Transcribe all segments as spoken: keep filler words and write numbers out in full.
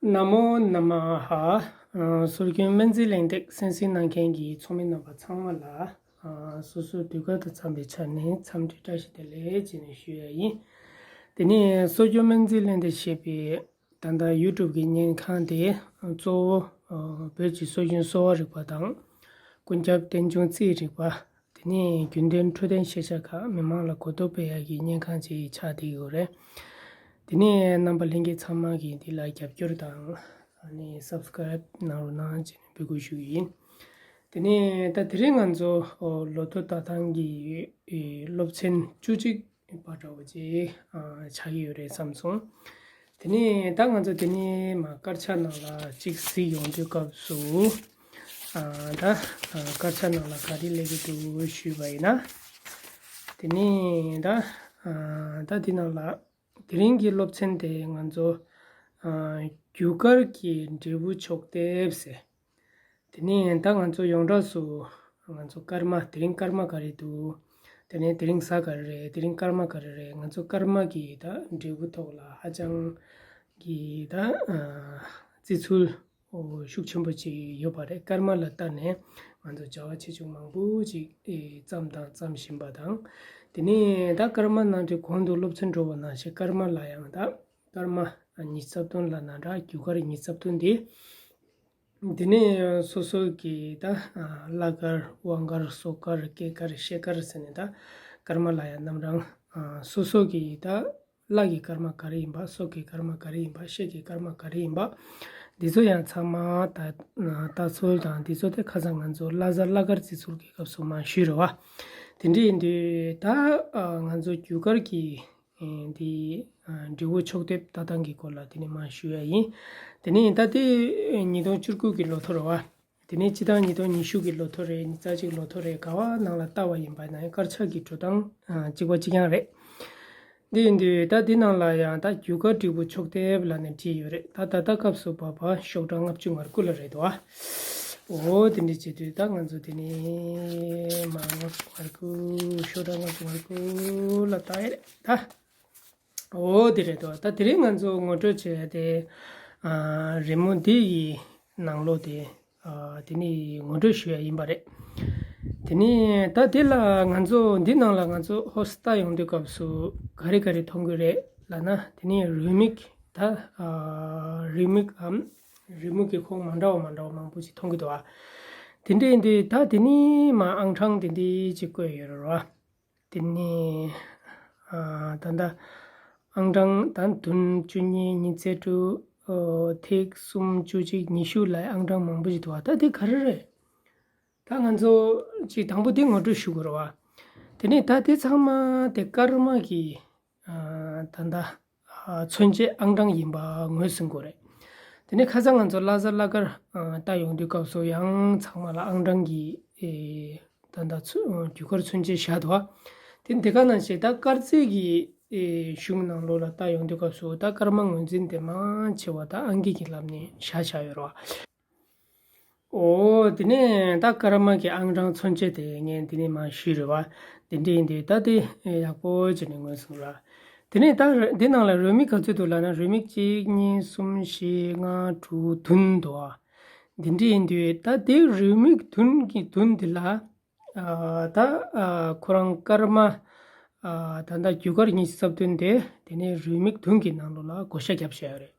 ན་མོ་ན་མ་ཧ། ཨ། སྲོལ་རྒྱུན་སྨན་རྩིས་གླེང་སྟེགས་གསན་གཟིགས་གནང་མཁན་གྱི་ཚོགས་མི་རྣམ་པ་ཚང་མ་ལ། ཨ། སོ་སོའི་དུས་བཀག་དང་འཚམས་པའི་ཆ་ནས་འཚམས་འདྲི་བཀྲ་ཤིས་བདེ་ལེགས་ཅེས་ནས་ཞུ་ཡ་ཡིན། དེ་ནས་སྲོལ་རྒྱུན་སྨན་རྩིས་གླེང་སྟེགས་ཞེས་པའི་ད་ལྟ་ཡུ་ཊུབ་ཀྱི་བརྙན་ཁང་དེ་གཙོ་བོ། ཨ། བོད་ཀྱི་སྲོལ་རྒྱུན་གསོ་བ་རིག་པ་དང་ཀུན་ཁྱབ་རྟེན་འབྱུང་རྩིས་རིག་པ། དེ་ནས་རྒྱུན་ལྡན་འཕྲོད་བསྟེན་ཤེས་བྱ་ཁག་མི་མང་ལ་གོ་རྟོགས་སྤེལ་ཡག་གི་བརྙན་ཁང་ཅིག་ཆགས་བསྡད་ཡོད་རེད། དེ་ནས་རྣམ་པ་ལྷན་རྒྱས་ཚང་མ་གིས་འདི་ལ་རྒྱབ་སྐྱོར་དང་ཨ་ནི་སབ་སི་ཀ་རའིབ་གནང་རོགས་གནང་ཅེས་འབོད་སྐུལ་ཞུ་གི་ཡིན། དེ་ནས་ད་དེ་རིང་ང་ཚོ་ལོ་ཐོ་ལྟ་སྟངས་ཀྱི་སློབ་ཚན་བཅུ་གཅིག་པ་འདྲ་བོ་ཅིག་ཆགས་ཀྱི་ཡོད་རེད་བསམ་སོང་། དེ་ནས་ད་ང་ཚོ་དེ་ནས་མ་དཀར་ཆག་ནང་ལ་གཅིག་གཟིགས་ཡོང་དུས་སྐབས་སུ། ཨ། ད་དཀར་ཆག་ནང་ལ་ག་རེ་སླེབས་ཀྱི་འདུག་ཞུས་པ་ཡིན་ན། དེ་ནས་ད་ཨ། ད་འདི་ནང་ལ་དེ་རིང་གི་སློབ་ཚན་དེ་ང་ཚོ་ཨ། རྒྱུ་སྐར་གྱི་འབྲས་བུ་ཕྱོགས་དེབ་ཟེར། དེ་ནས་ད་ང་ཚོ་ཡོངས་གྲགས་སུ་ང་ཚོ་སྐར་མ། དེ་རིང་སྐར་མ་ག་རེ་འདུག་དེ་ནས་དེ་རིང་གཟའ་ག་རེ་རེད། དེ་རིང་སྐར་མ་ག་རེ་རེད། ང་ཚོ་སྐར་མ་གི་ད་འབྲས་བུ་ཐོག་ལ་ཧ་ཅང་གི་ད་ཨ། བརྩི་ཚུལ་ཤུགས་ཆེན་པོ་ཅིག་ཡོད་པ་རེད། སྐར་མ་ལ་ལྟ་ནས་ང་ཚོ་བྱ་བ་ཆེ་ཆུང་མང་པོ་ཅིག་བརྩམས་དང་བརྩམ་བཞིན་པ་དང་། དེ་ནས་ད་སྐར་མ་ནང་དུ་གོང་དུ་སློབ་ཚན་འགྲོ་བ་ནང་བཞིན་སྐར་མ་ལ་ཡང་ད་སྐར་མ་ཉི་ཤུ་རྩ་བདུན་ལབ་ན་འདྲ། རྒྱུ་སྐར་ཉི་ཤུ་རྩ་བདུན་དེ། དེ་ནས་སོ་སོ་གི་ད་ཨ། གླ་སྐར། དབང་སྐར། སྲོག་སྐར། སྐྱེས་སྐར། བཤད་སྐར་ཟེར་ནས་ད་སྐར་མ་ལ་ཡང་རྣམ་གྲངས་ཨ། སོ་སོ་གི་ད་གླ་གི་སྐར་མ་ག་རེ་ཡིན་པ། སྲོག་གི་སྐར་མ་ག་རེ་ཡིན་པ། བཤད་ཀྱི་སྐར་མ་ག་རེ་ཡིན་པ། འདི་ཚོ་ཡང་ཚང་མ་ད་ལྟ་ཚུལ་དང་འདི་ཚོ་དེ་ཁ་སང་ང་ཚོ་གླ་གཟའ་གླ་སྐར་བརྩི་ཚུལ་གྱི་སྐབས་སུ་མ་ཞུས་རེད་བ། དེ་འདྲ་ཡིན་དུས་ད་ཨ། ང་ཚོ་རྒྱུ་སྐར་གྱི་འདི་འབྲས་བུ་ཕྱོགས་དེབ་ལྟ་སྟངས་ཀྱི་སྐོར་ལ་དེ་ནས་མར་ཞུ་ཡ་ཡིན། དེ་ནས་ད་ལྟའི་ཉིས་སྟོང་བཅུ་དགུ་གི་ལོ་ཐོ་རེད་བ། དེ་ནས་སྤྱི་བཏང་ཉིས་སྟོང་ཉི་ཤུ་གི་ལོ་ཐོ་རེད། ཉི་ཤུ་རྩ་གཅིག་ལོ་ཐོ་རེད། ག་བ་ནང་ལ་ལྟ་བ་ཡིན་པ་ན་ཡང་དཀར་ཆག་གི་འགྲོ་སྟངས་གཅིག་པ་གཅིག་རྐྱང་རེད། འདི་ཡིན་དུས་ད་འདི་ནང་ལ་ཡང་ད་རྒྱུ་སྐར་འབྲས་བུ་ཕྱོགས་དེབ་ལབ་ནས་བྲིས་ཡོད་རེད། ད་ད་ལྟ་སྐབས་སུ་བབ་པ་ཤོག་གྲངས་ལྔ་བཅུ་ང་དགུ་ལ་རེད་དོ། འོ་དེ་འདྲ་བྱེད་དུས་ད་ང་ཚོ་དེ་ནས་མ་ལྔ་བཅུ་ང་དགུ། ཤོག་གྲངས་ལྔ་བཅུ་ང་དགུ་ལ་ལྟ་ཡ་རེད་ད། འོ་དེ་རེད་དོ། ད་དེ་རིང་ང་ཚོ་ངོ་སྤྲོད་བྱེད་ཡ་དེ་ཨ། རི་མོ་འདི་ཡི་ནང་ལོགས་དེ་ཨ། དེ་ནས་ངོ་སྤྲོད་ཞུ་ཡ་ཡིན་པ་རེད། དེ་ནས་ད་དེ་ལ་ང་ཚོ་འདི་ནང་ལ་ང་ཚོ་ཧོ་ལྟ་ཡོང་དུས་སྐབས་སུ་ག་རེ་ག་རེ་མཐོང་གི་རེད་ལབ་ན། དེ་ནས་རེའུ་མིག་ད་ཨ། རེའུ་མིག་གམ་རེའུ་མིག་གི་ཁོངས་མ་འདྲ་བ་མ་འདྲ་བ་མང་པོ་ཞིག་མཐོང་གི་འདུག་ཨ། དེ་འདྲ་ཡིན་དུས་ད་དེ་ནས་མ་ཨང་གྲངས་དེ་འདྲ་ཅིག་བཀོད་ཡོད་རེད་བ། དེ་ནས་ཨ། ད་ལྟ་ཨང་གྲངས་ད་བདུན། བཅུ་གཉིས། ཉི་ཤུ་རྩ་དྲུག་ཨོ། ཐིག་གསུམ། བཅུ་གཅིག་ཉི་ཤུ་ལ་ཨང་གྲངས་མང་པོ་ཞིག་འདུག་བ། ད་དེ་ག་རེ་རེད། ད་ང་ཚོ་ཅིག་དང་པོ་དེ་ངོ་སྤྲོད་ཞུ་དགོས་རེད་བ། དེ་ནས་ད་དེ་ཚང་མ་དེ་སྐར་མ་གི་ཨ། ད་ལྟ་ཨ། མཚོན་བྱེད་ཨང་གྲངས་ཡིན་པ་ངོས་ཟིན་དགོས་རེད། དེ་ནས་ཁ་སང་ང་ཚོ་གླ་གཟའ་གླ་སྐར་ཨ། ལྟ་ཡོང་དུས་སྐབས་སུ་ཡང་ཚང་མ་ལ་ཨང་གྲངས་ཀྱི་ཨེ། ད་ལྟ་ཚུ་རྒྱུ་སྐར་མཚོན་བྱེད་བཞག་འདུག་བ། དེ་འདི་ག་ནང་བཞིན་ད་དཀར་རྩིས་ཀྱི་ཨེ། གཞུང་ནང་ལོགས་ལ་ལྟ་ཡོང་དུས་སྐབས་སུ་ད་སྐར་མ་ངོས་འཛིན་དེ་མང་ཆེ་བ་ད་ཨང་ཀི་གི་ལམ་ནས་བཞག་བཞག་ཡོད་རེད་བ། འོ་དེ་ནས་ད་སྐར་མ་གི་ཨང་གྲངས་མཚོན་བྱེད་དེ་ངས་འདི་ནས་མར་ཞུས་རེད་བ། དེ་འདྲ་ཡིན་དུས་ད་དེ་ཡག་པོ་བྱས་ནས་ངོས་བཟུང་ར། དེ་ནས་ད་རེ་འདི་ནང་ལ་རེའུ་མིག་ག་ཚོད་འདུག་ལབ་ན། རེའུ་མིག་གཅིག་གཉིས། གསུམ། བཞི། ལྔ། དྲུག་བདུན་འདུག་ཨ། འདི་འདྲ་ཡིན་དུས་ད་དེ་རེའུ་མིག་བདུན་གྱི་བདུན་འདི་ལ་ཨ། ད་ཨ། ཁོ་རང་སྐར་མ་ཨ། ད་ལྟ་རྒྱུ་སྐར་ཉི་ཤུ་རྩ་བདུན་དེ་དེ་ནས་རེའུ་མིག་བདུན་གྱི་ནང་ལོགས་ལ་བགོ་བཤའ་བརྒྱབ་བཞག་ཡོད་རེད།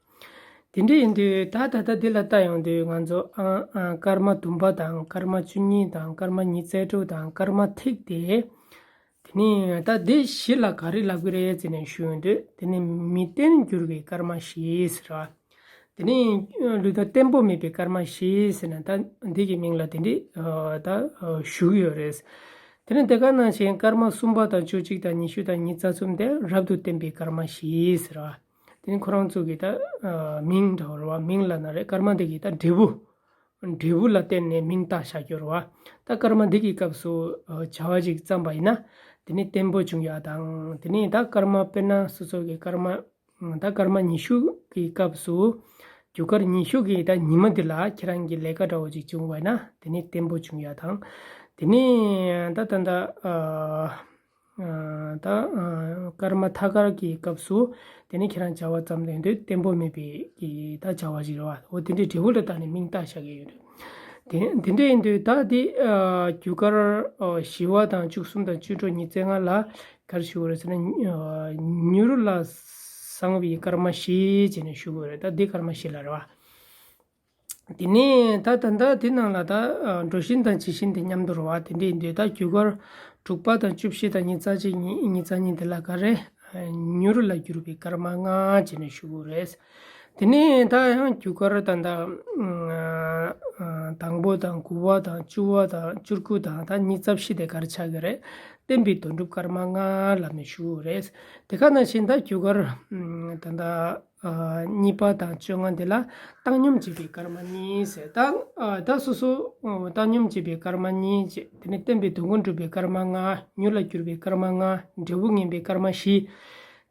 དེ་འདྲ་ཡིན་དུས་ད་ད་ལྟ་འདི་ལ་ལྟ་ཡོང་དུས་ང་ཚོ་ཨ། ཨ། སྐར་མ་བདུན་པ་དང་། སྐར་མ་བཅུ་གཉིས་དང་། སྐར་མ་ཉི་ཤུ་རྩ་དྲུག་དང་། སྐར་མ་ཐིག་དེ། དེ་ནས་ད་འདི་བཞི་ལ་ག་རེ་ལབ་ཀྱི་རེད་ཟེར་ནས་ཞུ་ཡོང་དུས། དེ་ནས་མི་བརྟན་འགྱུར་བའི་སྐར་མ་བཞི་ཟེར་བ། དེ་ནས་ལུས་དང་བརྟན་པོ་མེད་པའི་སྐར་མ་བཞི་ཟེར་ན། ད་འདི་གི་མིང་ལ་དེ་འདྲ་ཨ། ད་ཨ། ཞུ་གི་ཡོད་རེད། དེ་ནས་དེ་ག་ནང་བཞིན་སྐར་མ་གསུམ་པ་དང་བཅུ་གཅིག་དང་ཉི་ཤུ་དང་ཉི་ཤུ་རྩ་གསུམ་དེ་རབ་ཏུ་བརྟན་པའི་སྐར་མ་བཞི་ཟེར་བ། དེ་ནི་ཁོ་རང་ཚོ་གི་ད་ཨ། མིང་འདྲ་བོ་རེད་བ། མིང་ལབ་ན་རེད། སྐར་མ་དེ་གི་ད་འབྲས་བུ། འབྲས་བུ་ལ་བརྟེན་ནས་མིང་བཏགས་བཞག་རྒྱུ་རེད་བ། ད་སྐར་མ་འདི་གི་སྐབས་སུ་ཨ། བྱ་བ་ཞིག་བརྩམས་པ་ཡིན་ན། དེ་ནི་བརྟན་པོ་བྱུང་ཡ་དང་། དེ་ནི་ད་སྐར་མ་དཔེར་ན་སོ་སོ་གི་སྐར་མ་ད་སྐར་མ་ཉི་ཤུ་གི་སྐབས་སུ་རྒྱུ་སྐར་ཉི་ཤུ་གི་ད་ཉི་མ་འདི་ལ་ཁྱེད་རང་གི་ལས་ཀ་འདྲ་བོ་ཅིག་བྱུང་བ་ཡིན་ན། དེ་ནི་བརྟན་པོ་བྱུང་ཡ་དང་། དེ་ནི་ད་ད་ད་ཨ། ཨ་ད་ཨ་སྐར་མ་ཐ་སྐར་གྱི་སྐབས་སུ་དེ་ནས་ཁྱེད་རང་བྱ་བ་བརྩམས་ཡོང་དུས་བརྟན་པོ་མེད་པའི་གི་ད་བྱ་བ་ཞིག་རེད་བ། འོ་དེ་འདྲའི་འབྲས་བུ་ལ་བརྟེན་ནས་མིང་བཏགས་བཞག་གི་ཡོད་རེད། དེ་དེ་འདྲ་ཡིན་དུས་ད་དེ་ཨ་རྒྱུ་སྐར་ཨ་བཞི་པ་དང་བཅུ་གསུམ་དང་བཅུ་དྲུག་ཉི་ཤུ་རྩ་ལྔ་ལ་ག་རེ་ཞུ་དགོས་རེད་ཟེར་ན། ཨ་མྱུར་ལ་བཟང་བའི་སྐར་མ་བཞི་བྱས་ནས་ཞུ་དགོས་རེད། ད་འདི་སྐར་མ་བཞི་ལ་རེད་བ། དེ་ནས་ད་ད་ལྟ་དེ་ནང་ལ་ད་ཨ་འགྲོ་བཞིན་དང་ཇི་བཞིན་དེ་མཉམ་དུ་རེད་བ། དེ་འདྲ་ཡིན་དུས་ད་རྒྱུ་སྐར་དྲུག་པ་དང་བཅུ་བཞི་དང་ཉི་ཤུ་རྩ་གཅིག་ཉི་ཉི་ཤུ་རྩ་གཉིས་དེ་ལ་ག་རེ་ཨ་མྱུར་ལ་གྱུར་པའི་སྐར་མ་ལྔ་བྱས་ནས་ཞུ་དགོས་རེད། དེ་ནས་ད་ཡང་རྒྱུ་སྐར་ད་ད་ཨ་ཨ་དང་པོ་དང་དགུ་པ་དང་བཅུ་པ་དང་བཅུ་དགུ་དང་ད་ཉི་ཤུ་རྩ་བཞི་དེ་ག་རེ་ཆགས་ཀྱི་རེད། བརྟན་པའི་དོན་གྲུབ་སྐར་མ་ལྔ་ལབ་ནས་ཞུ་དགོས་རེད། དེ་ག་ནང་བཞིན་ད་རྒྱུ་སྐར་ཨ་ད་ད་ཨ་གཉིས་པ་དང་བཅོ་ལྔ་འདི་ལ་བཏང་སྙོམས་བྱེད་པའི་སྐར་མ་གཉིས་ཟེར། ད་ཨ་ད་སོ་སོ་ཨ་བཏང་སྙོམས་བྱེད་པའི་སྐར་མ་གཉིས་བྱས། དེ་ནས་བརྟན་པའི་དོན་ཀུན་འགྲུབ་པའི་སྐར་མ་ལྔ། མྱུར་ལ་གྱུར་པའི་སྐར་མ་ལྔ། འབྲས་བུ་ངན་པའི་སྐར་མ་བཞི།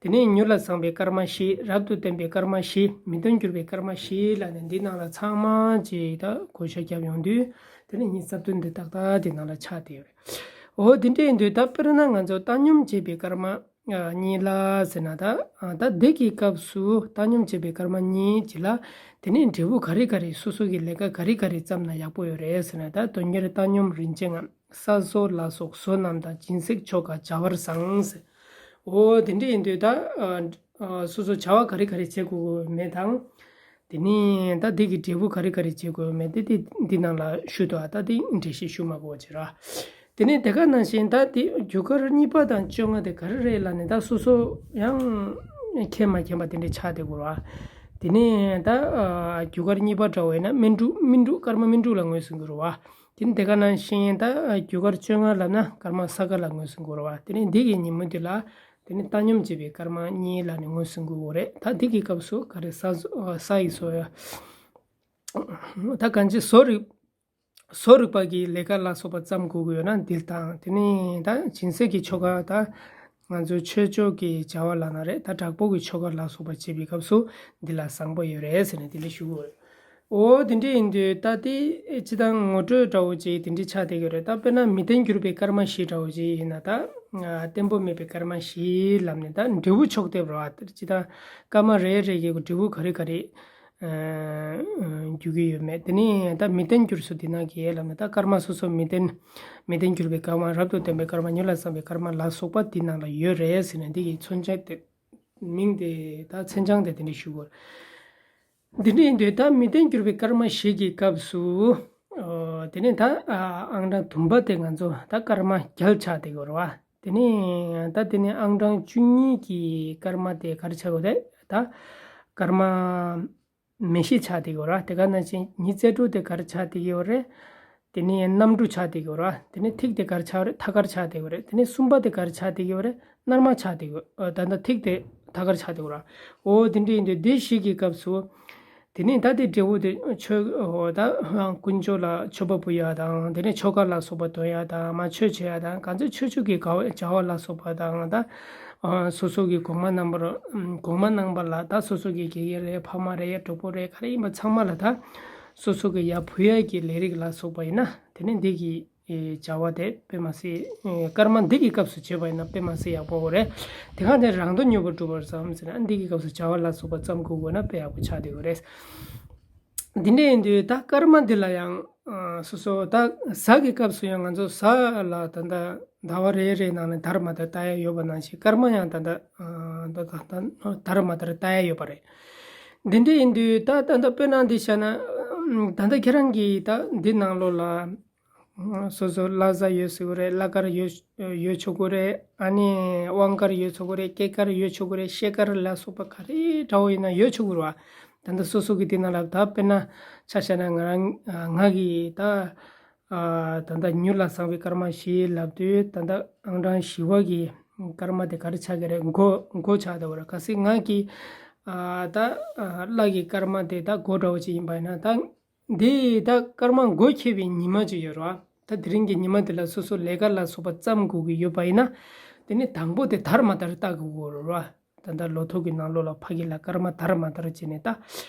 དེ་ནས་མྱུར་ལ་བཟང་པའི་སྐར་མ་བཞི། རབ་ཏུ་བརྟན་པའི་སྐར་མ་བཞི། མི་ལྡན་གྱུར་པའི་སྐར་མ་བཞི་ལབ་ནས་འདི་ནང་ལ་ཚང་མ་ཅིག་ད་བགོ་བཤའ་བརྒྱབ་ཡོང་དུས་དེ་ནས་ཉི་ཤུ་རྩ་བདུན་འདི་ཏག་ཏག་འདི་ནང་ལ་ཆགས་བསྡད་ཡོད་རེད། འོ་དེ་འདྲ་ཡིན་དུས་ད་དཔེར་ན་ང་ཚོ་བཏང་སྙོམས་བྱེད་པའི་སྐར་མ་ཨ་གཉིས་ལ་ཟེར་ན། ད་ཨ་ད་འདི་གི་སྐབས་སུ་བཏང་སྙོམས་བྱེད་པའི་སྐར་མ་གཉིས་ཅིག་ལ་དེ་ནས་འབྲས་བུ་ག་རེ་ག་རེ་སོ་སོ་གི་ལས་ཀ་ག་རེ་ག་རེ་བརྩམས་ན་ཡག་པོ་ཡོད་རེད་ཟེར་ན། ད་དོན་གཉེར་བཏང་སྙོམས་རིན་ཆེན་ལྔ། ས་བཟོ་ལ་སོགས་བཟོ་རྣམས་དང་། སྦྱིན་སྲེག་ཆོ་ག་བྱ་བར་བཟང་ཟེར། འོ་དེ་འདྲ་ཡིན་དུས་ད་ཨ་ཨ་སོ་སོ་བྱ་བ་ག་རེ་ག་རེ་བྱེད་དགོས་མེད་དང་། དེ་ནས་ད་འདི་གི་འབྲས་བུ་ག་རེ་ག་རེ་བྱེད་དགོས་མེད་དེ་དེ་འདི་ནང་ལ་ཞུ་དོ། ཨ་ད་དེ་འགྲེལ་བཤད་ཞུ་མ་དགོས་པ་བྱེད་ར། དེ་ནས་དེ་ག་ནང་བཞིན་ད་དེ་རྒྱུ་སྐར་གཉིས་པ་དང་བཅོ་ལྔ་དེ་ག་རེ་རེད་ལབ་ནས་ད་སོ་སོ་ཡང་མཁྱེན་མ་མཁྱེན་པ་དེ་འདྲ་ཆགས་བསྡད་དགོས་ར། དེ་ནས་ད་ཨ་རྒྱུ་སྐར་གཉིས་པ་འདྲ་བོ་ཡིན་ན་སྨིན་དྲུག་སྨིན་དྲུག་སྐར་མ་སྨིན་དྲུག་ལ་ངོས་ཟིན་དགོས་ར་བ། དེ་ནས་དེ་ག་ནང་བཞིན་ད་རྒྱུ་སྐར་བཅོ་ལྔ་ལབ་ན་སྐར་མ་ས་ག་ལ་ངོས་ཟིན་དགོས་རེད་བ། དེ་ནས་འདི་གི་ཉིན་མོ་འདི་ལ་དེ་ནས་བཏང་སྙོམས་བྱེད་པའི་སྐར་མ་གཉིས་ལབ་ནས་ངོས་ཟིན་དགོས་རེད། ད་འདི་གི་སྐབས་སུ་ག་རེ་ས་བཟོ་ས་ཡི་བཟོ་ཡ། ད་གང་ཅི་བཟོ་རིག་བཟོ་རིག་པ་གི་ལས་ཀ་ལ་སོགས་པ་བརྩམ་དགོས་ཀྱི་ཡོད་ན་འདི་དང་། དེ་ནས་ད་སྦྱིན་སྲེག་གི་ཆོ་ག་ད་ང་ཚོའི་ཆོས་ཕྱོགས་ཀྱི་བྱ་བ་ལབ་ན་རེད། ད་དྲག་པོ་གི་ཆོ་ག་ལ་སོགས་པ་བྱེད་པའི་སྐབས་སུ་འདི་ལ་བཟང་པོ་ཡོད་རེད་ཟེར་ནས་དེ་འདྲ་ཞུ་དགོས་རེད། འོ་དེ་འདྲ་ཡིན་དུས་ད་དེ་སྤྱི་བཏང་ངོ་སྤྲོད་འདྲ་བོ་ཅིག་དེ་འདྲ་ཆགས་བསྡད་ཀྱི་རེད། ད་དཔེར་ན་མི་ལྡན་གྱུར་པའི་སྐར་མ་བཞི་འདྲ་བོ་ཅིག་ཡིན་ན། ད་ཨ་བརྟན་པོ་མེད་པའི་སྐར་མ་བཞི་ལབ་ནས་ད་འབྲས་བུ་ཕྱོགས་བསྡེབས་རེད་བ། སྤྱི་བཏང་སྐར་མ་རེ་རེ་གི་འབྲས་བུ་ག་རེ་ག་རེ་ཨ་རྒྱུ་གི་ཡོད་མེད། དེ་ནས་ད་མི་ལྡན་གྱུར་སོ་འདི་ནང་གི་ལབ་ནས་ད་སྐར་མ་སོ་སོ་མི་ལྡན་མི་ལྡན་གྱུར་པའི་སྐར་མ། རབ་ཏུ་བརྟན་པའི་སྐར་མ། མྱུར་ལ་བཟང་བའི་སྐར་མ་ལ་སོགས་པ་འདི་ནང་ལ་ཡོད་རེད་ཟེར་ནས་འདི་གི་མཚོན་བྱ་དེ་མིང་དེ་ད་མཚན་བྱང་དེ་དེ་འདྲ་ཞུ་དགོས། འདི་འདྲ་ཡིན་དུས་ད་མི་ལྡན་གྱུར་པའི་སྐར་མ་བཞི་གི་སྐབས་སུ། ཨོ། དེ་ནས་ད་ཨ་ཨང་གྲངས་བདུན་པ་དེ་ང་ཚོ་ད་སྐར་མ་བརྒྱད་ཆགས་བསྡད་ཀྱི་ཡོད་རེད་བ། དེ་ནས་ད་དེ་ནས་ཨང་གྲངས་བཅུ་གཉིས་ཀྱི་སྐར་མ་དེ་ག་རེ་ཆགས་ཡོད་རེད། ད་སྐར་མ་མེ་བཞི་ཆགས་བསྡད་ཀྱི་ཡོད་རེད་བ། དེ་ག་ནང་བཞིན་ཉི་ཤུ་རྩ་དྲུག་དེ་ག་རེ་ཆགས་བསྡད་ཀྱི་ཡོད་རེད། དེ་ནས་གནམ་གྲུ་ཆགས་བསྡད་ཀྱི་ཡོད་རེད་བ། དེ་ནས་ཐིག་དེ་ག་རེ་ཆགས་རེད། ཐ་སྐར་ཆགས་བསྡད་ཀྱི་ཡོད་རེད། དེ་ནས་གསུམ་པ་དེ་ག་རེ་ཆགས་བསྡད་ཀྱི་ཡོད་རེད། སྣར་མ་ཆགས་བསྡད་ཀྱི་ཡོད། ཨ་ད་ལྟ་ཐིག་དེ་ཐ་སྐར་ཆགས་བསྡད་ཀྱི་ཡོད་རེད། འོ་དེ་འདྲ་ཡིན་དུས་དེ་བཞི་གི་སྐབས་སུ། དེ་ནས་ད་དེ་འབྲས་བུ་དེ་མཆོད། འོ་ད་དཀོན་མཆོག་ལ་མཆོད་པ་ཕུལ་ཡ་དང་། དེ་ནས་ཆོ་ག་ལ་སོགས་པ་འདོན་ཡ་དང་། མ་མཆོད་བྱེད་ཡ་དང་། གང་ཚོད་ཆོས་ཕྱོགས་ཀྱི་དགའ་བ་བྱ་བ་ལ་སོགས་པ་དང་། ད་ཨ་སོ་སོ་གི་གོང་མ་རྣམ་པར་གོང་མ་རྣམ་པ་ལ་ད་སོ་སོ་གི་དགེ་རྒན་རེད། ཕ་མ་རེད། གྲོགས་པོ་རེད། ག་རེ་ཡིན་པ་ཚང་མ་ལ་ད་སོ་སོ་གི་ཡར་ཕུལ་ཡ་གི་ལས་རིགས་ལ་སོགས་པ་ཡིན་ན། དེ་ནས་འདི་གི་ཨེ་བྱ་བ་དེ་དཔེ་མ་སྲིད། ཨེ་སྐར་མ་འདི་གི་སྐབས་སུ་བྱས་པ་ཡིན་ན་དཔེ་མ་སྲིད་ཡག་པོ་རེད། དེ་ག་ནས་རང་དོན་མྱུར་བར་འགྲུབ་པར་བསམ་ཟེར་ན། འདི་གི་སྐབས་སུ་བྱ་བ་ལ་སོགས་པ་བརྩམ་དགོས་དགོས་ན་དཔེ་ཡག་པོ་ཆགས་བསྡད་ཡོད་རེད། འདི་འདྲ་ཡིན་དུས་ད་སྐར་མ་འདི་ལ་ཡང་ཨ་སོ་སོ་ད་གཟའ་གི་སྐབས་སུ་ཡང་ང་ཚོ་གཟའ་ལ་ད་ལྟ་ཟླ་བ་རེ་རེའི་ནང་ནས་དར་མ་དར་ལྟ་ཡ་ཡོད་པ་ནང་བཞིན། སྐར་མ་ཡང་ད་ལྟ་ཨ་ད་ད་ད་དར་མ་དར་ལྟ་ཡ་ཡོད་པ་རེད། འདི་འདྲ་ཡིན་དུས་ད་ད་ལྟ་དཔེར་ན་འདི་བྱས་ན། ད་ལྟ་ཁྱེད་རང་གིས་ད་འདི་ནང་ལོགས་ལ་སོ་སོ་ལྷ་གཟའ་ཡོད་ཟེར་གི་རེད། གླ་དཀར་ཡོད་ཡོད་ཆོག་གི་རེད། ཨ་ནི་དབང་དཀར་ཡོད་ཆོག་གི་རེད། སྐྱེས་སྐར་ཡོད་ཆོག་གི་རེད། ཤེལ་དཀར་ལ་སོགས་པ་ག་རེ་འདྲ་བོ་ཡིན་ན་ཡོད་ཆོག་གི་རེད་བ། ད་ལྟ་སོ་སོ་གི་དེ་ནང་ལ་ད་དཔེར་ན་ཆ་བཞག་ན་ང་རང་ང་གིས་ད་ཨ་ད་ལྟ་མྱུར་ལ་བཟང་བའི་སྐར་མ་བཞི་ལབ་དུས། ད་ལྟ་ཨང་གྲངས་བཞི་པ་གི་སྐར་མ་དེ་ག་རེ་ཆགས་ཀྱི་རེད། འགོ་འགོ་ཆགས་བསྡད་པ་རེད། གལ་སྲིད་ང་གི་ཨ་ད་ཨ་གླ་གི་སྐར་མ་དེ་ད་འགོ་འདྲ་བོ་ཅིག་ཡིན་པ་ཡིན་ན། ད་འདི་ད་སྐར་མ་འགོ་འཁེལ་བའི་ཉི་མ་ཅིག་ཡོད་རེད་བ། ད་དེ་རིང་གི་ཉི་མ་དེ་ལ་སོ་སོ་ལས་ཀ་ལ་སོགས་པ་བརྩམ་དགོས་ཀྱི་ཡོད་པ་ཡིན་ན། དེ་ནི་དང་པོ་དེ་དར་མ་དར་ལྟ་དགོས་ཀྱི་ཡོད་རེད་བ། ད་ལྟ་ལོ་ཐོ་གི་ནང་ལོགས་ལ་ཕ་གི་ལ་སྐར་མ་དར་མ་དར་བྱས་ནས་ད།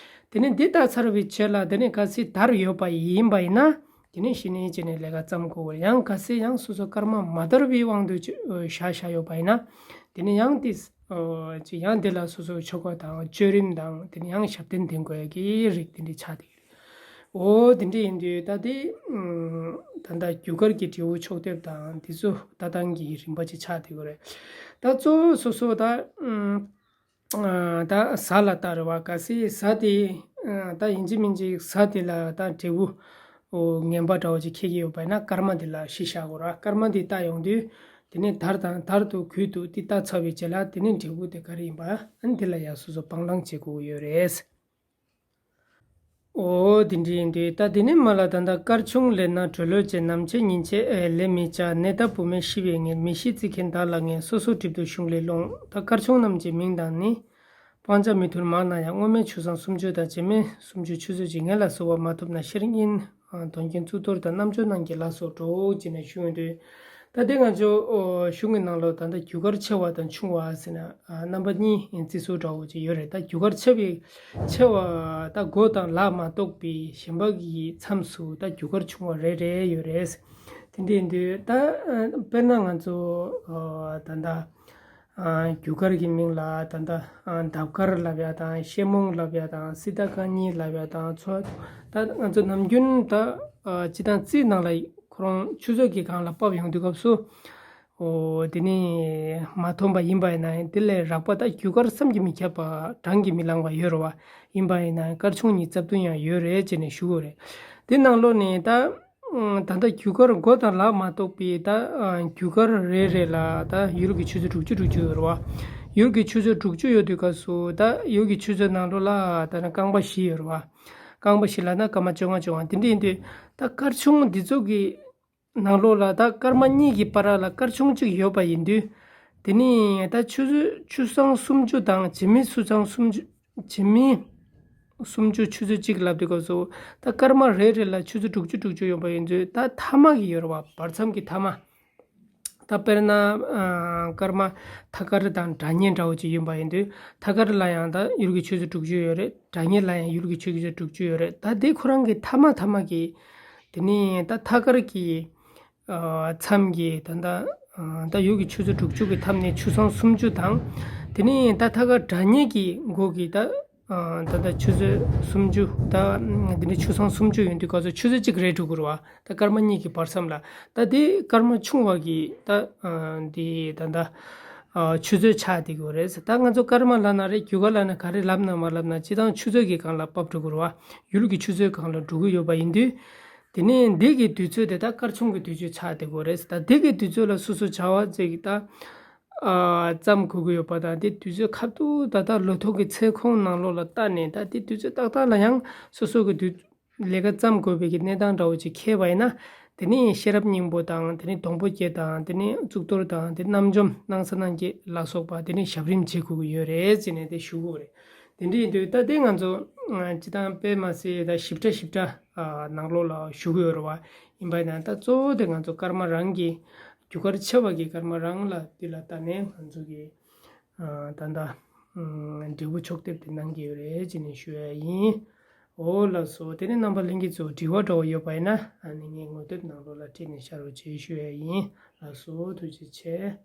དེ་ནས་འདི་ལྟ་ཚར་བའི་རྗེས་ལ་དེ་ནས་གལ་སྲིད་དར་ཡོད་པ་ཡིན་པ་ཡིན་ན། དེ་ནས་གཞི་ནས་བྱས་ནས་ལས་ཀ་བརྩམ་དགོས། ཡང་གལ་སྲིད་ཡང་སོ་སོ་སྐར་མ་མ་དར་བའི་དབང་དུ་བྱས་བཞག་བཞག་ཡོད་པ་ཡིན་ན། དེ་ནས་ཡང་དེ་ཅིག་ཡང་དེ་ལ་སོ་སོ་ཆོ་ག་དང་བཅོས་རིམ་དང་དེ་ནས་ཡང་ཞབས་བརྟན་ལྡན་དགོས་ཀྱི་རིགས་དེ་འདྲ་ཆགས་བསྡད་ཀྱི་རེད། འོ་དེ་འདྲ་ཡིན་དུས་ད་དེ་ད་ལྟ་རྒྱུ་སྐར་གྱི་འབྲས་བུ་ཕྱོགས་བསྡེབས་དང་དེ་ཚོ་ལྟ་སྟངས་ཀྱི་རིམ་པ་ཅིག་ཆགས་བསྡད་ཀྱི་རེད། ད་གཙོ་བོ་སོ་སོ་ད་ད་གཟའ་ལ་ལྟ་རེད་བ། གལ་སྲིད་གཟའ་དེ་ད་ཡིན་གཅིག་མིན་གཅིག་གཟའ་དེ་ལ་ད་འབྲས་བུ་ངན་པ་འདྲ་བོ་ཅིག་འཁེལ་གྱི་ཡོད་པ་ཡིན་ན་སྐར་མ་དེ་ལ་གཞི་བཞག་དགོས་རེད། སྐར་མ་དེ་ལྟ་ཡོང་དུས་དེ་ནས་དར་དང་དར་དུ་གུད་དུ་དེ་ལྟ་ཚར་བའི་རྗེས་ལ་དེ་ནས་འབྲས་བུ་དེ་ག་རེ་ཡིན་པ་ཨ་ནི་དེ་ལ་ཡང་སོ་སོ་སྤང་བླང་བྱེད་དགོས་ཀྱི་ཡོད་རེད། འོ་དེ་འདྲ་ཡིན་དུས་ད་དེ་ནས་མར་ལ་ད་ལྟ་སྐར་ཆུང་ལེགས་ན་གྲོ་ལོད་བྱེད། ནམ་ཕྱེད་ཉིན་ཕྱེད་ལས་མི་བྱ། ནད་ལྟ་བུ་མེད་ཤི་བའི་ངེས། མི་ཤི་རྩི་མཁན་བདག་ལ་ངེས། སོ་སོར་གྲིབ་འདུག་གཞུང་ལས་ལོངས། ད་སྐར་ཆུང་རྣམས་ཀྱི་མིང་དང་ནི། སྤང་བྱ་མི་ཐུལ་མང་ན་ཡང་། སྔོན་མེད་ཆུ་སྲང་སུམ་ཅུ་དང་། རྗེས་མེད་སུམ་ཅུ་ཆུ་ཚོད་གཅིག་ངེས་ལ་གཟུ་བ་མ་ཐོབ་ན། ཤེར་སྙིང་དོན་རྐྱེན་གཙུག་ཏོར་དང་། རྣམ་འབྱོར་རྣམས་ཀྱི་ལ་སོགས་འགྲོ་ཅེས་ནས་ཞུ་ཡོང་དུས། ད་ལྟའི་ང་ཚོ་གཞུང་གི་ནང་ལོགས་ད་ལྟ་རྒྱུ་སྐར་ཆེ་བ་དང་ཆུང་བ་ཟེར་ན་རྣམ་པ་གཉིས་བརྩི་སྲོལ་འདྲ་བོ་ཅིག་ཡོད་རེད། ད་རྒྱུ་སྐར་ཆེ་བའི་ཆེ་བ་ད་མགོ་དང་ལག་མ་གཏོགས་པའི་གཞན་པ་གི་མཚམས་སུ་ད་རྒྱུ་སྐར་ཆུང་བ་རེ་རེ་ཡོད་རེད། དེ་འདྲ་ཡིན་དུས་ད་དཔེར་ན་ང་ཚོ་ད་ལྟ་རྒྱུ་སྐར་གྱི་མིང་ལ་ད་ལྟ་ལྡབ་སྐར་ལབ་ཡ་དང་ཤེ་མོང་ལབ་ཡ་དང་སི་ཏ་ཀ་ཉི་ལབ་ཡ་དང་ཚོ། ད་ང་ཚོ་ནམ་རྒྱུན་ད་སྤྱི་བཏང་རྩིས་ནང་ལ་ཁོ་རང་ཆུ་ཚོད་ཀྱི་སྒང་ལ་ཕབ་ཡོང་དུས་སྐབས་སུ། འོ་དེ་ནི་མ་ཐོན་པ་ཡིན་པ་ཡིན་ན་ཡང་དེ་ལས་རགས་པ་ད་རྒྱུ་སྐར་བསམ་གྱིས་མི་ཁྱབ་པ་བགྲང་གིས་མི་ལང་བ་ཡོད་རེད་བ། ཡིན་པ་ཡིན་ན་ཡང་སྐར་ཆུང་གཉིས་རྩ་བདུན་ཡང་ཡོད་རེད་ཅེས་ནས་ཞུ་དགོས་རེད། དེ་ནང་ལོགས་ནས་ད། ད་ལྟ་རྒྱུ་སྐར་མགོ་དང་ལག་མ་གཏོགས་པའི་ད་རྒྱུ་སྐར་རེ་རེ་ལ་ད་ཡུལ་གྱི་ཆུ་ཚོད་དྲུག་ཅུ་དྲུག་ཅུ་ཡོད་རེད་བ། ཡུལ་གྱི་ཆུ་ཚོད་དྲུག་ཅུ་ཡོད་དུས་སྐབས་སུ་ད་ཡུལ་གྱི་ཆུ་ཚོད་ནང་ལོགས་ལ་ད་ནི་རྐང་པ་བཞི་ཡོད་རེད་བ། རྐང་པ་བཞི་ལ་ན་སྐར་མ་བཅོ་ལྔ་བཅོ་ལྔ་དེ་འདྲ་ཡིན་དུས་ད་སྐར་ཆུང་འདི་ཚོ་གི་ནང་ལོགས་ལ་ད་སྐར་མ་གཉིས་ཀྱི་བར་ལ་སྐར་ཆུང་གཅིག་ཡོད་པ་ཡིན་དུས། དེ་ནི་ད་ཆུ་ཚོད་ཆུ་སྲང་སུམ་ཅུ་དང་རྗེས་མའི་ཆུ་སྲང་སུམ་ཅུ། རྗེས་མའི་སུམ་ཅུ་ཆུ་ཚོད་གཅིག་ལབ་དུས་སྐབས་སུ་ད་སྐར་མ་རེ་རེ་ལ་ཆུ་ཚོད་དྲུག་ཅུ་དྲུག་ཅུ་ཡོད་པ་ཡིན་དུས་ད་ཐ་མ་གི་ཡོད་རེད་བ། བར་མཚམས་ཀྱི་ཐ་མ། ད་དཔེར་ན་སྐར་མ་ཐ་སྐར་དང་དགྲ་གཉེན་འདྲ་བོ་ཅིག་ཡིན་པ་ཡིན་དུས་ཐ་སྐར་ལ་ཡང་ད་ཡུལ་གྱི་ཆུ་ཚོད་དྲུག་ཅུ་ཡོད་རེད། དགྲ་གཉེན་ལ་ཡང་ཡུལ་གྱི་ཆུ་ཚོད་དྲུག་ཅུ་ཡོད་རེད། ད་དེ་ཁོ་རང་གི་ཐ་མ་ཐ་མ་གི་དེ་ནི་ད་ཐ་སྐར་གྱི་མཚམས་ཀྱི་ད་ད་ད་ཡུལ་གྱི་ཆུ་ཚོད་དྲུག་ཅུ་གི་མཚམས་ནས་ཆུ་སྲང་སུམ་ཅུ་དང་། དེ་ནི་ད་ཐ་སྐར་དགྲ་གཉེན་གྱི་མགོ་གི་ད་ད་ད་ཆུ་ཚོད་སུམ་ཅུ་ད་དེ་ནི་ཆུ་སྲང་སུམ་ཅུ་ཡོང་དུས་སྐབས་སུ་ཆུ་ཚོད་གཅིག་རེ་འགྲོ་གི་རེད་བ། ད་སྐར་མ་གཉིས་ཀྱི་བར་མཚམས་ལ་ད་དེ་སྐར་མ་ཆུང་བ་གི་ད་དེ་ད་ད་ཆུ་ཚོད་ཆགས་བསྡད་ཀྱི་ཡོད་རེད། ད་ང་ཚོ་སྐར་མ་ལབ་ན་རེད། རྒྱུ་སྐར་ལབ་ན་ག་རེ་ལབ་ན་མ་ལབ་ན་སྤྱི་བཏང་ཆུ་ཚོད་ཀྱི་སྒང་ལ་ཕབ་འགྲོ་གི་རེད་བ། ཡུལ་གྱི་ཆུ་ཚོད་སྒང་ལ་འགྲོ་གི་ཡོད་པ་ཡིན་དུས། དེ་ནས་འདི་གི་དུས་ཚོད་དེ་ད་སྐར་ཆུང་གི་དུས་ཚོད་ཆགས་བསྡད་ཀྱི་ཡོད་རེད། ད་འདི་གི་དུས་ཚོད་ལ་སོ་སོ་བྱ་བ་ཅིག་ད་ཨ་བརྩམ་དགོས་ཀྱི་ཡོད་པ་དང་དེ་དུས་ཚོད་ཁ་ཐུག་ད་ལྟ་ལོ་ཐོ་གི་ཚེ་ཁོངས་ནང་ལོགས་ལ་བལྟས་ནས་ད་དེ་དུས་ཚོད་ཏག་ཏག་ལ་ཡང་སོ་སོ་གི་དུས་ལས་ཀ་བརྩམ་དགོས་པའི་གི་གནས་སྟངས་འདྲ་བོ་ཅིག་འཁེལ་བ་ཡིན་ན། དེ་ནས་ཤེས་རབ་སྙིང་པོ་དང་དེ་ནས་སྡོང་པོ་བརྒྱད་དང་དེ་ནས་གཙུག་ཏོར་དང་དེ་རྣམ་འཇོམས་སྣང་ས་སྣང་བརྒྱད་ལ་སོགས་པ་དེ་ནས་ཞབས་རིམ་བྱེད་དགོས་ཀྱི་ཡོད་རེད་ཅེས་ནས་དེ་ཞུ་དགོས་རེད། དེ་འདྲ་ཡིན་དུས་ད་དེ་ང་ཚོ་སྤྱི་བཏང་དཔེ་མ་སྲིད་ད་ཞིབ་ཕྲ་ཞིབ་ཕྲ་ནང་ལོགས་ལ་ཞུ་གི་ཡོད་རེད་བ། ཡིན་པ་ཡིན་ན་ད་གཙོ་བོ་དེ་ང་ཚོ་སྐར་མ་རང་གི་རྒྱུ་སྐར་ཆེ་བ་གི་སྐར་མ་རང་ལ་དེ་ལ་ལྟ་ནས་ང་ཚོ་གི་ད་ལྟ་འབྲས་བུ་ཕྱོགས་བསྡེབས་དེ་གནང་གི་ཡོད་རེད་ཅེས་ནས་ཞུ་ཡ་ཡིན། འོ་ལགས་སོ། དེ་ནས་རྣམ་པ་ལྷན་རྒྱས་ཚོ་དྲི་བ་འདྲ་བོ་ཡོད་པ་ཡིན་ན་ཨ་ནི་ངའི་ངོ་དེབ་ནང་ལོགས་ལ་བྲིས་ནས་བཞག་རོགས་བྱེད་ཞུ་ཡ་ཡིན། ལགས་སོ། ཐུགས་རྗེ་ཆེ།